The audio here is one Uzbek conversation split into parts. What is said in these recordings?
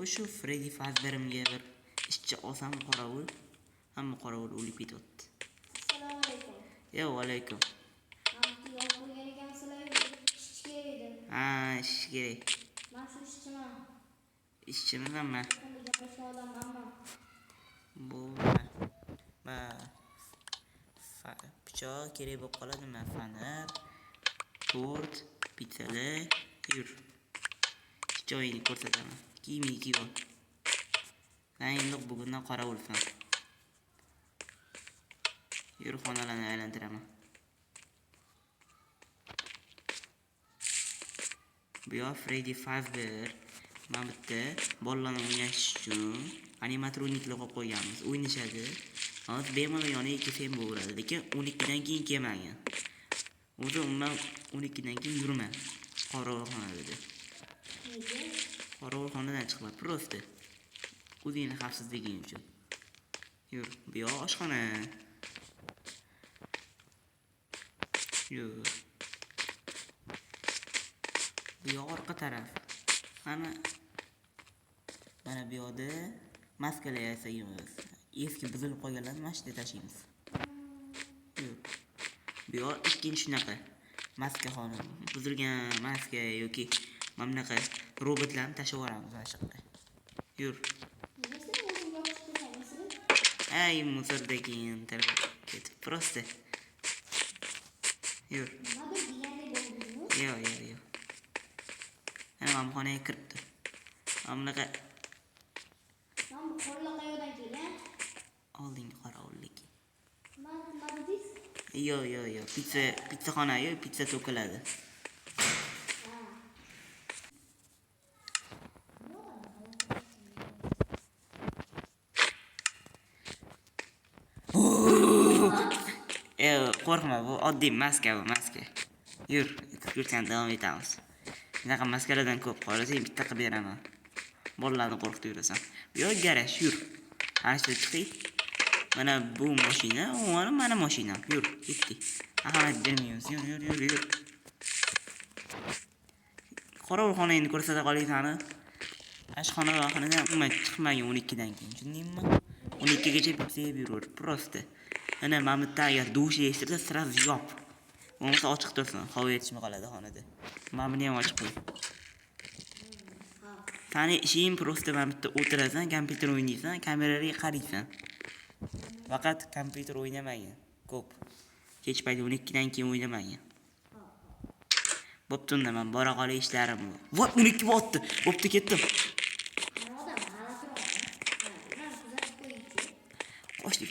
O'sha Freddy Fazbear'imga bir ishchi olsam qorovul, hamma qorovul o'lib ketyapti. Assalomu alaykum. Yo, alaykum. Hamma yo'q bo'lgan ekansizlar, ishchi kerak edi. Ha, ish kerak. Man shu ishchiman. Ishchimisan man. Endi gaplashgan odam manman. Bu ma pichoq kerak bo'lib qoladimi? Fonar, tort, pizzalar, yur. Joyini ko'rsataman. Kiyimingni kiyib ol. Sen endi bugundan qorovulsan. Yur, xonalarni aylantiraman. Bu yoq Freddy Fazbear. Mana bu yerda bolalarni o'ynash uchun animatroniklar qo'yib qo'yganmiz. O'ynashadi. Hozir bemalol yoniga kelsang bo'laveradi, lekin 12 dan keyin kelmagin. O'zi umuman 12 dan keyin yurma qorovulxonada. Nega? Qorovulxonadan chiqma, просто o'zingni xavfsizliging uchun. Yur, bu yoq oshxona. Yur. Bu yoq orqa taraf. Mana mana bu yoqda maskalar yasaganmiz. Eski buzilib qolganlarni mana shu yerda tashlaymiz. Yur. Bu yoq ikkinchi shunaqa maskaxona. Buzilgan maska yoki mana bunaqa robotlarni tashlab yuboramiz mana shu yoqqa. Yur. Nega sen o'zing yopishib ketmaysan? Ay, musorda keyin ketib просто. Yur. Nimadir degandek bo'ldingmi? Yo'q, yo'q, yo'q. Mana mana bu xonaga kirib tur. Mana bunaqa Mana bu qo'llar qayoqdan kelgan? Oldingi qorovullik. Nima dedingiz? Yo'q, yo'q, yo'q. Pitsa, pitsaxona, yo'q, pitsa to'kiladi. Ha. E, qo'rqma, bu oddiy maska, bu maska. Yur, ekskursiyani davom etamiz. Bunaqa maskalardan ko'p xohlasang bitta qilib beraman. Bolalarni qo'rqitib yurasan. Bu yoq garaj, yur. Ana shu chiqing. Mana bu mashina, mana mana mashinam. Yur, ketdik. Ahamiyat bermaymiz. Yur, yur, yur, yur. Qorovulxonangni ko'rsata qolay sani. Oshxona va xonadan umuman chiqmagin 12 dan keyin, tushundingmi? 12 gacha pitsa yeb yuraver, просто. Ana mana bu yerda agar dush eshitsa, сразу yop. Bo'lmasa ochiq tursin, havo yetishmay qoladi xonada. Mana buni ham ochib qo'y. Ha. Sani ishing просто mana bu yerda o'tirasan, kompyuter o'ynaysan, kameraga qaraysan. Faqat kompyuter o'ynamagin ko'p. Kech payt 12 dan keyin o'ynamagin. Bo'pti unda, men bora qolay, ishlarim bor. Voy, 12 bo'pti. Bo'pti, ketdim. Qani odam g'alatiroq. Ha, man kuzatib qo'yingchi. Qochdik.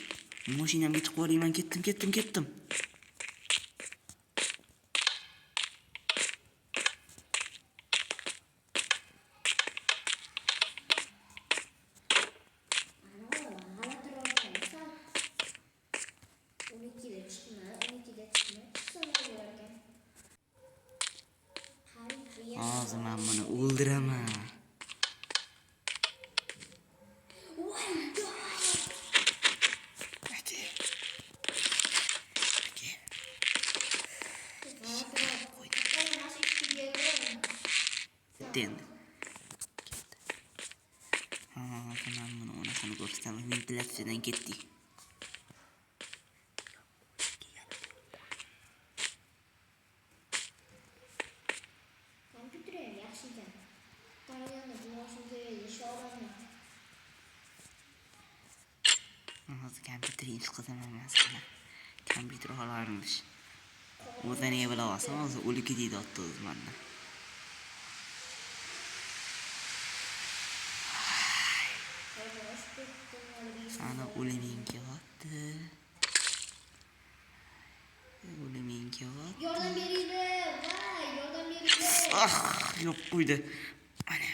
Mashinamga chiqib olayman, ketdim, ketdim, ketdim. Ana odam g'alatiroq ekan. Sal 12da chiqma, 12da chiqma. Chiqsa nima bo'lar ekan? Qariyb bir Hozir men buni o'ldiraman. Voy, Aka. Aka. g'alatiroq. Mana shu ishga keldim. Bitta endi. Hozir men buni onasini ko'rsataman. Ventilyatsiyadan ketdik. Kompyuter ham yaxshi ekan. Qaraganda bu boshim kerak edi, isha olaman. Hozir kompyuter ish qilaman masalan. Kompyuter olarmish. O'zini bila olsam, hozir o'lib ketadi o'zi manda. Sani o'liming kelyapti. O'liming kelyapti. Yordam beringlar, voy, yordam beringlar. Ah, yo'q qo'ydi. Mana.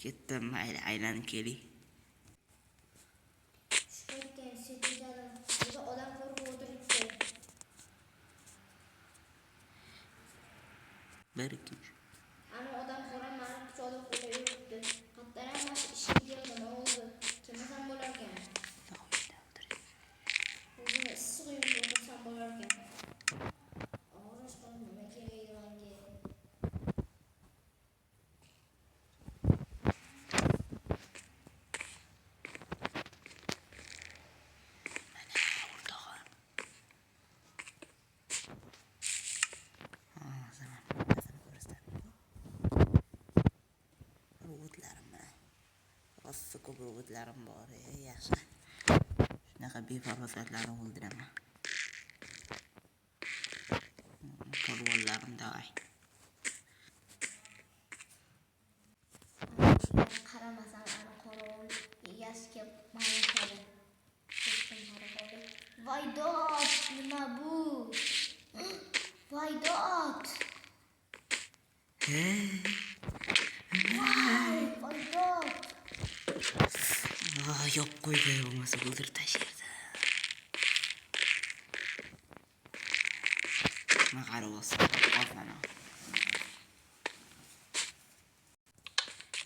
Ketdim, mayli, aylanib keling. Shu paytda ham sezdim. O'zi odam qo'rqib o'tiribdi. 1 2 3. Ana odam qo'ra mani pichoqlab qo'yib yuribdi. Qayerdan ham mana shu ishga keldim, o'zi. Kelmasam bo'larkan. O'zimni issiq uyimda o'tirsam bo'larkan. Og'ir ish qilib nima kerak edi menga? Rosa ko'p robotlarim bor, yaxshi. Shunaqa befarosatlarni o'ldiraman. Polvonlarim davay. Qaramasam ana qorovul egasi kelib mani uradi. Ketdim qorovul. Voy dod, nima bu? Voy dod. Voy, voy dod. Yop qo'ydi, bo'lmasa o'ldirib tashlardi. Nima qarayapsan? Mana.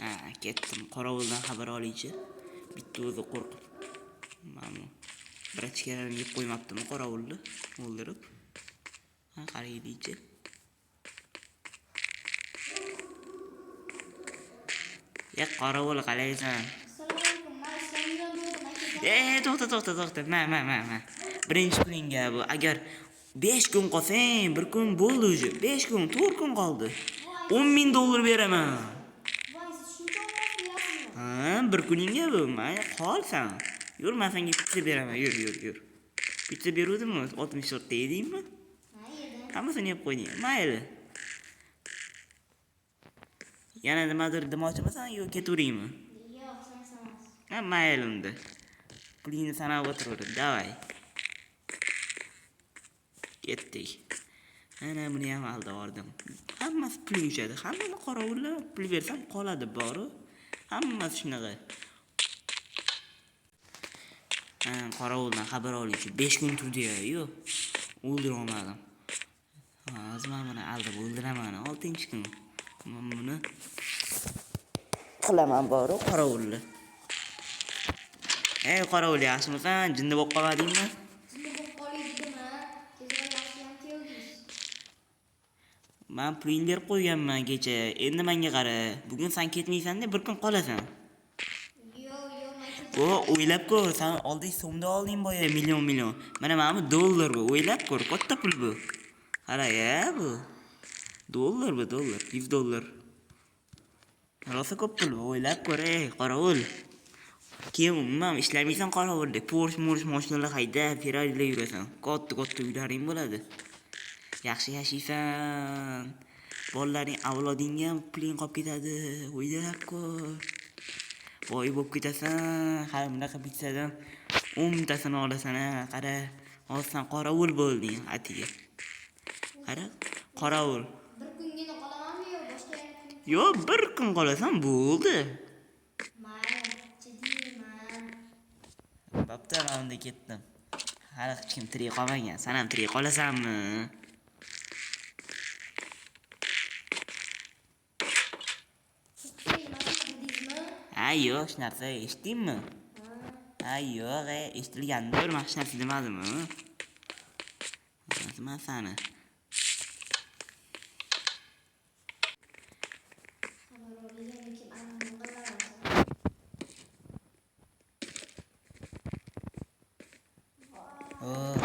Ha, ketdim. Qorovuldan xabar olaychi. Bitta o'zi qo'rqib. Mana bu brachkalarni yeb qo'ymabdimi qorovulni o'ldirib? Ha, qaraylikchi. Ya qorovul qalaysan? Assalomu alaykum. Men ishlamayman bo'ldim aka. To'xta, to'xta, to'xta. Ma, ma, ma, ma. Birinchi kuningga bu. Agar 5 kun qolsang, bir kun bo'ldi уже. 5 kun, 4 kun qoldi. 10 ming dollar beraman. Voy, siz shuncha olmos berasizmi? Ha, bir kuningga bu. Mayli, qolsan. Yur, men senga pitsa beraman. Yur, yur, yur. Pitsa beruvdimmi? 64 ta yedingmi? Ha, yedim. Hammasini yeb qo'yding. Mayli. Yana nimadir demoqchimisan yo ketaveraymi? Yo'q, sen emas. Ha, mayli unda. Pulingni sanab o'tiraver. Davay. Ketdik. Ana buni ham aldab yubordim. Hammasi pulga uchadi. Hammani qorovullar pul bersam qoladi boru. Hammasi shunaqa. Ha, qorovuldan xabar oluvchi 5 kun turdi-ya, yo'q. O'ldira olmadim. Hozir men buni aldab o'ldiraman. 6-kun. Men buni qilaman boru qorovulni. Ey qorovul, yaxshimisan? Jinni bo'lib qolmadingmi? Jinni bo'lib qolay dedim-a. Tezroq yaxshiyam keldingiz. Men pulingni berib qo'yganman kecha. Endi menga qara. Bugun sen ketmaysan-da, bir kun qolasan. Yo'q, yo'q, men Bu o'ylab ko'r, sen olding so'mda olding boya million million. Mana bu dollar bu. O'ylab ko'r, katta pul bu. Qara-ya bu. Dollar bu, dollar, 100 dollar. Rosa ko'p pul bu, o'ylab ko'r, ey qorovul. Keyin umuman ishlamaysan qorovulda. Porsche, Porsche mashinalar haydab, Ferrari'lar yurasan. Katta-katta uylaring bo'ladi. Yaxshi yashaysan. Bolalaring, avlodingga ham puling qolib ketadi. O'ylab ko'r. Boy bo'lib ketasan. Ha, bunaqa pizzadan 10 tasini olasan, ha, qara. Hozir sen qorovul bo'lding atiga. Qara, qorovul. Bir kungina qolamanmi yo boshqa yana kun? Yo'q, bir kun qolasan, bo'ldi. Mayli, chidayman. Bo'pti, men unda ketdim. Hali hech kim tirik qolmagan. Sen ham tirik qolasanmi? Siz nima dedingizmi? Ha, yo'q, hech narsa eshitdingmi? Ha. Ha, yo'q, eshitilgandir, men hech narsa demadimmi? Man sani. Xabar olgan kim aniq qilaman. Oh,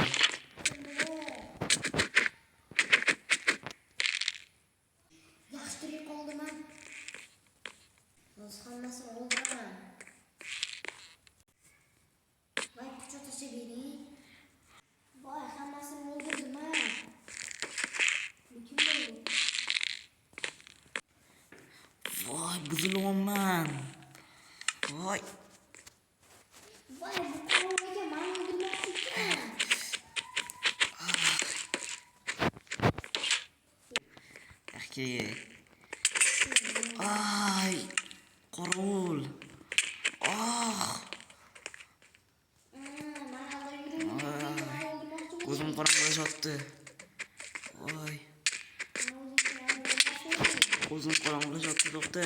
Yaxshi tirik qoldim-a. Hozir hammasini o'ldiraman. Voy, pichoq tashlab bering. Voy, hammasini o'ldirdim-a. Bu kim bo'ldi? Voy, buzilyapman. Voy. Voy, bu qorovul ekan, mani o'ldirmoqchi ekan. Yaxshi. Ay, qorovul. Ah, Mani aldab yuruvdi. Mani o'ldirmoqchi bo'ldi. ko'zim qorong'ilashyapti. Voy, Mani o'ldirmoqchi bo'ldi. ko'zim qorong'ilashyapti, to'xta.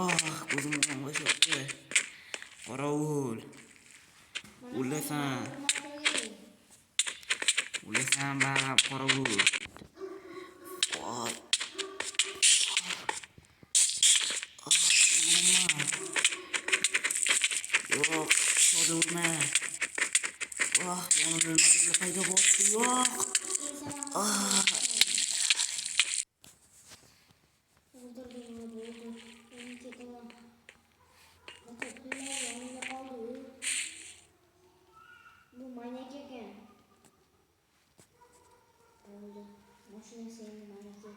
Ah, ko'zim qorong'ilashyapti. Qorovul. O'lasan. O'lasan baribir qorovul. Voy. Ah, urma. Yo'q, pichoqda urma. Oh, yonimda nimadir paydo bo'lyapti. Yo'q. Ah. O'ldirdim. Mashinasi endi maniki.